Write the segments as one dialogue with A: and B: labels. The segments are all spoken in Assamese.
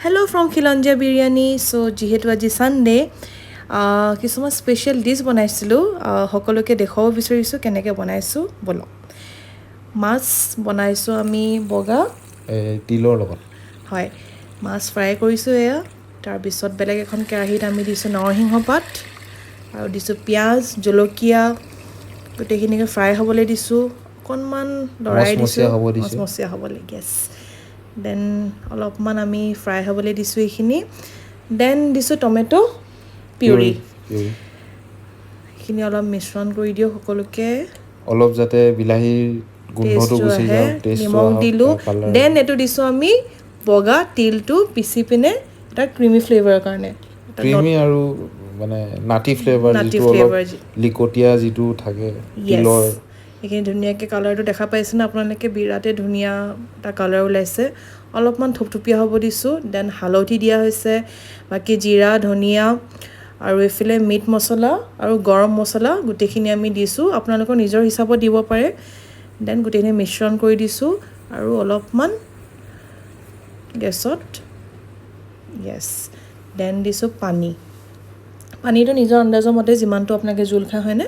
A: Hello from Khilonjiya biryani. চ' যিহেতু আজি ছানডে, কিছুমান স্পেচিয়েল ডিছ বনাইছিলোঁ, সকলোকে দেখুৱাব বিচাৰিছোঁ কেনেকৈ বনাইছোঁ। ব'লক, মাছ বনাইছোঁ আমি বগা
B: তিলৰ লগত।
A: হয়, মাছ ফ্ৰাই কৰিছোঁ এয়া। তাৰপিছত বেলেগ এখন কেৰাহীত আমি দিছোঁ নৰসিংহ পাত আৰু দিছোঁ পিঁয়াজ, জলকীয়া, গোটেইখিনিকে ফ্ৰাই হ'বলৈ দিছোঁ, অকণমান লৰাই দিছোঁ, মচমচীয়া হ'বলৈ। য়েছ, then অলপমান আমি ফ্ৰাই হ'বলৈ দিছোঁ এইখিনি। Then দিছোঁ টমেট' পিউৰি। এইখিনি অলপ মিশ্ৰণ কৰি দিওঁ সকলোকে,
B: অলপ যাতে বিলাহীৰ গোন্ধটো গুচি যায়।
A: নিমখ দিলোঁ। Then এইটো দিছোঁ আমি বগা তিলটো পিচি পিনে, এটা ক্ৰিমি ফ্লেভাৰৰ কাৰণে,
B: ক্ৰিমি আৰু মানে নাটি ফ্লেভাৰ, যিটো অলপ লিকটীয়া যিটো থাকে তিলৰ।
A: এইখিনি ধুনীয়াকৈ কালাৰটো দেখা পাইছে ন আপোনালোকে? বিৰাটেই ধুনীয়া এটা কালাৰ ওলাইছে। অলপমান থুপথুপীয়া হ'ব দিছোঁ। Then হালধি দিয়া হৈছে, বাকী জিৰা, ধনিয়া আৰু এইফালে মিট মছলা আৰু গৰম মছলা গোটেইখিনি আমি দিছোঁ। আপোনালোকৰ নিজৰ হিচাপত দিব পাৰে। Then গোটেইখিনি মিশ্ৰণ কৰি দিছোঁ আৰু অলপমান গেছত। য়েছ, then দিছোঁ পানী। পানীটো নিজৰ আন্দাজৰ মতে যিমানটো আপোনালোকে জোল খায়, হয়নে?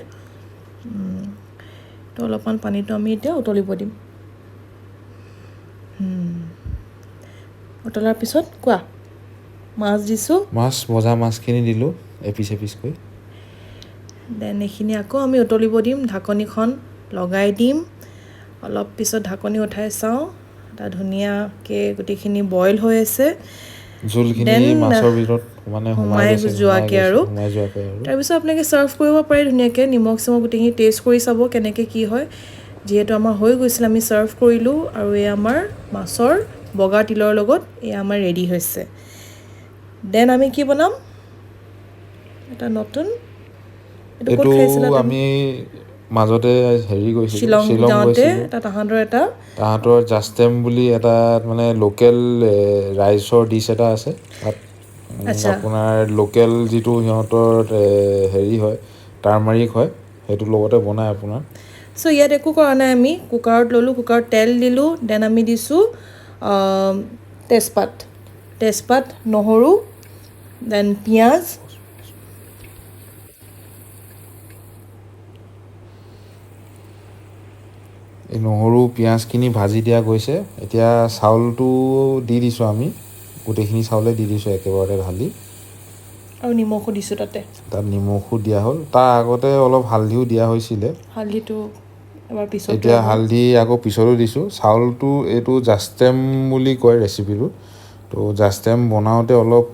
A: তো অলপমান পানীটো আমি এতিয়া উতলিব দিম। উতলাৰ পিছত কোৱা, মাছ দিছোঁ।
B: মাছ, ভজা মাছখিনি দিলোঁ এপিচ এপিচকৈ।
A: Then এইখিনি আকৌ আমি উতলিব দিম, ঢাকনিখন লগাই দিম। অলপ পিছত ঢাকনি উঠাই চাওঁ, এটা ধুনীয়াকৈ গোটেইখিনি বইল হৈ আছে,
B: জোলখিনি মাছৰ ভিতৰত মানে
A: সোমাই যোৱাকৈ। আৰু তাৰপিছত আপোনালোকে ছাৰ্ভ কৰিব পাৰে ধুনীয়াকৈ। নিমখ চিমখ গোটেইখিনি টেষ্ট কৰি চাব কেনেকৈ কি হয়। যিহেতু আমাৰ হৈ গৈছিল, আমি ছাৰ্ভ কৰিলোঁ। আৰু এই আমাৰ মাছৰ বগা তিলৰ লগত এয়া আমাৰ ৰেডি হৈছে। Then আমি কি বনাম, এটা নতুন।
B: এইটো আমি মাজতে হেৰি গৈছিলোঁ
A: শ্বিলং যাওঁতে, তাহাঁতৰ এটা
B: তাহাঁতৰ জাষ্টেম বুলি এটা মানে লোকেল ৰাইচৰ ডিছ এটা আছে তাত। আপোনাৰ লোকেল যিটো সিহঁতৰ হেৰি হয়, টাৰ্মাৰিক হয়, সেইটো লগতে বনায় আপোনাৰ।
A: চ' ইয়াত একো কৰা নাই, আমি কুকাৰত ল'লোঁ, কুকাৰত তেল দিলোঁ। Then আমি দিছোঁ তেজপাত, তেজপাত, নহৰু, then পিঁয়াজ।
B: এই নহৰু পিঁয়াজখিনি ভাজি দিয়া গৈছে। এতিয়া চাউলটো দি দিছোঁ আমি, গোটেইখিনি চাউলে দি দিছোঁ একেবাৰতে ঢালি।
A: আৰু নিমখো দিছোঁ তাতে।
B: তাত নিমখো দিয়া হ'ল। তাৰ আগতে অলপ হালধিও দিয়া হৈছিলে।
A: হালধিটো এবাৰ পিছত।
B: এতিয়া হালধি আকৌ পিছতো দিছোঁ। চাউলটো এইটো জাষ্টেম বুলি কয় ৰেচিপিটো। তো জাষ্টেম বনাওঁতে অলপ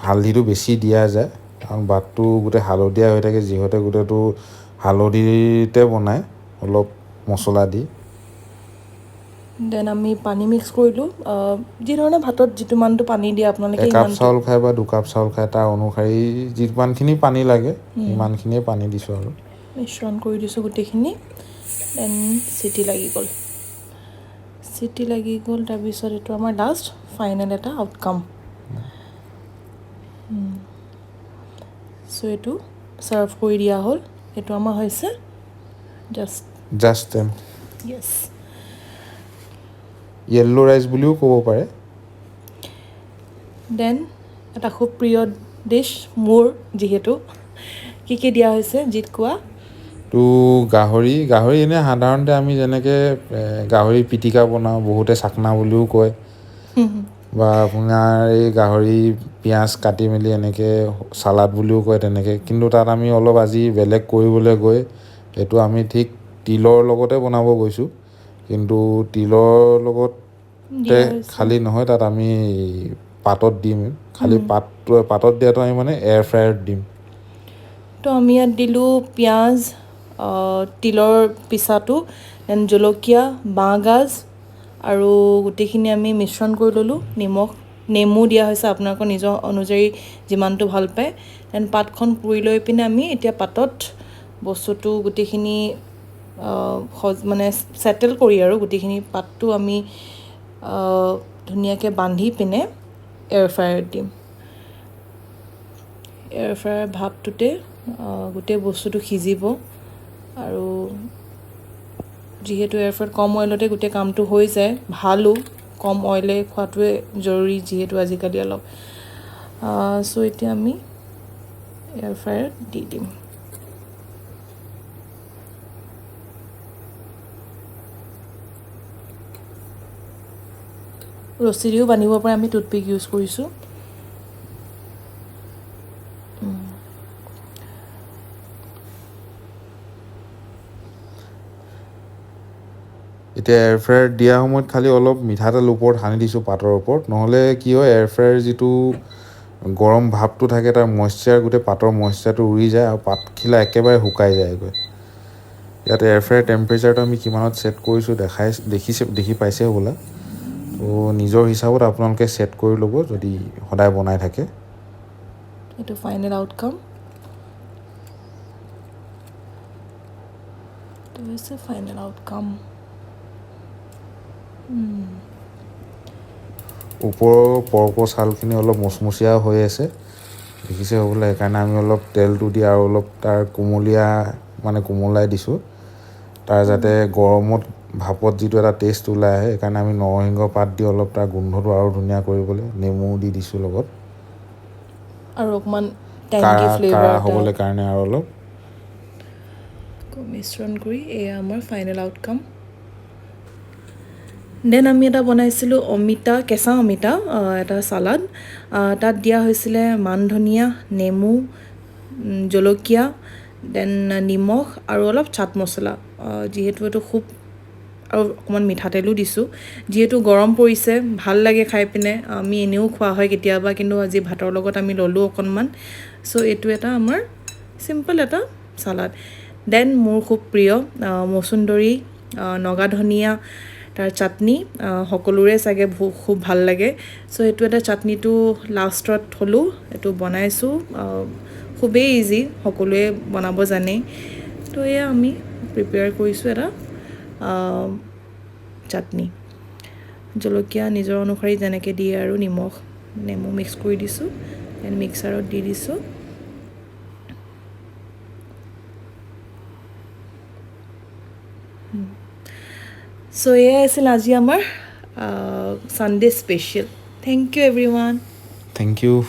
B: হালধিটো বেছি দিয়া যায়, কাৰণ ভাতটো গোটেই হালধীয়া হৈ থাকে, যিহেতু গোটেইটো হালধিতে বনায় অলপ মছলা দি।
A: Then আমি পানী মিক্স কৰিলোঁ, যিধৰণে ভাতত যিটো মানটো পানী দিয়ে আপোনালোকে।
B: একাপ চাউল খায় বা দুকাপ চাউল খায়, তাৰ অনুসৰি যিমানখিনি পানী লাগে সিমানখিনিয়ে পানী দিছোঁ আৰু
A: মিশ্ৰণ কৰি দিছোঁ গোটেইখিনি। Then চিটি লাগি গ'ল, চিটি লাগি গ'ল। তাৰপিছত এইটো আমাৰ লাষ্ট ফাইনেল এটা আউটকাম। চ' এইটো ছাৰ্ভ কৰি দিয়া হ'ল। এইটো আমাৰ হৈছে
B: জাষ্টেম।
A: য়েছ,
B: য়েল্ল' ৰাইচ বুলিও ক'ব পাৰে।
A: Then এটা খুব প্ৰিয় ডিছ মোৰ, যিহেতু কি কি দিয়া হৈছে জিত কোৱা?
B: তো গাহৰি, গাহৰি এনেই সাধাৰণতে আমি যেনেকৈ গাহৰি পিটিকা বনাওঁ, বহুতে চাকনা বুলিও কয়, বা আপোনাৰ এই গাহৰি পিঁয়াজ কাটি মেলি এনেকৈ চালাড বুলিও কয় তেনেকৈ। কিন্তু তাত আমি অলপ আজি বেলেগ কৰিবলৈ গৈ এইটো আমি ঠিক তিলৰ লগতে বনাব গৈছোঁ। কিন্তু তিলৰ লগতে খালী নহয়, তাত আমি পাতত দিম। খালী পাতটো, পাতত দিয়াটো আমি মানে এয়াৰ ফ্ৰায়াৰত দিম।
A: তো আমি ইয়াত দিলোঁ পিঁয়াজ, তিলৰ পিছাটো, then জলকীয়া, বাঁহগাজ আৰু গোটেইখিনি আমি মিশ্ৰণ কৰি ল'লোঁ। নিমখ, নেমু দিয়া হৈছে, আপোনালোকৰ নিজৰ অনুযায়ী যিমানটো ভাল পায়। Then পাতখন পুৰি লৈ পিনে আমি এতিয়া পাতত বস্তুটো গোটেইখিনি মানে ছেটেল কৰি আৰু গোটেইখিনি পাতটো আমি ধুনীয়াকৈ বান্ধি পিনে এয়াৰ ফ্ৰায়াৰত দিম। এয়াৰ ফ্ৰায়াৰ ভাপটোতে গোটেই বস্তুটো সিজিব। আৰু যিহেতু এয়াৰ ফ্ৰায়াৰত কম অইলতে গোটেই কামটো হৈ যায়, ভালো। কম অইলে খোৱাটোৱে জৰুৰী, যিহেতু আজিকালি অলপ। চ' এতিয়া আমি এয়াৰ ফ্ৰায়াৰত দি দিম। ৰছী দিও বান্ধিব পাৰে, আমি টুথপিক ইউজ কৰিছোঁ।
B: এতিয়া এয়াৰ ফ্ৰায়াৰ দিয়া সময়ত খালি অলপ মিঠাতেল ওপৰত সানি দিছোঁ পাতৰ ওপৰত, নহ'লে কি হয় এয়াৰ ফ্ৰায়াৰ যিটো গৰম ভাৱটো থাকে তাৰ মইশ্চাৰ গোটেই পাতৰ মইশ্চাৰটো উৰি যায় আৰু পাতখিলা একেবাৰে শুকাই যায়গৈ। ইয়াত এয়াৰ ফ্ৰায়াৰ টেম্পাৰেচাৰটো আমি কিমানত ছেট কৰিছোঁ দেখাই দেখিছে, দেখি পাইছে হ'বলা। ত' নিজৰ হিচাপত আপোনালোকে ছেট কৰি ল'ব যদি সদায় বনাই থাকে।
A: এইটো ফাইনেল আউটকাম, এইটো হৈছে ফাইনেল আউটকাম।
B: ওপৰৰ পৰ্কৰ ছালখিনি অলপ মচমচীয়া হৈ আছে, দেখিছে হ'বলা, সেইকাৰণে আমি অলপ তেলটো দি আৰু অলপ তাৰ কুমলীয়া মানে কোমলাই দিছোঁ, তাৰ যাতে গৰমত ভাপত যিটো এটা টেষ্ট ওলাই আহে, সেইকাৰণে আমি নৰসিংহ পাত দি অলপ তাৰ গোন্ধটো আৰু ধুনীয়া কৰিবলৈ নেমু দি দিছোঁ লগত,
A: আৰু অকণমান টেংগি ফ্লেভাৰ
B: কাঢ়া হ'বলৈ কাৰণে আৰু অলপ
A: মিশ্ৰণ কৰি এয়া আমাৰ ফাইনেল আউটকাম। Then আমি এটা বনাইছিলোঁ অমিতা, কেঁচা অমিতা এটা চালাড। তাত দিয়া হৈছিলে মান ধনিয়া, নেমু, জলকীয়া, then নিমখ আৰু অলপ চাট মছলা, যিহেতু এইটো খুব, আৰু অকণমান মিঠাতেলো দিছোঁ, যিহেতু গৰম পৰিছে, ভাল লাগে খাই পিনে। আমি এনেও খোৱা হয় কেতিয়াবা, কিন্তু আজি ভাতৰ লগত আমি ল'লোঁ অকণমান। চ' এইটো এটা আমাৰ চিম্পল এটা চালাড। Then মোৰ খুব প্ৰিয় মচুন্দৰী, নগা ধনিয়া, তাৰ চাটনি, সকলোৰে চাগে খুব ভাল লাগে। চ' এইটো এটা চাটনিটো লাষ্টত থ'লোঁ, এইটো বনাইছোঁ, খুবেই ইজি, সকলোৱে বনাব জানেই। তো এয়া আমি প্ৰিপেয়াৰ কৰিছোঁ এটা চাটনি। জলকীয়া নিজৰ অনুসৰি যেনেকৈ দিয়ে আৰু নিমখ, নেমু মিক্স কৰি দিছোঁ, then মিক্সাৰত দি দিছোঁ। চ' এয়াই আছিল আজি আমাৰ Sunday special. Thank you everyone.
B: Thank you.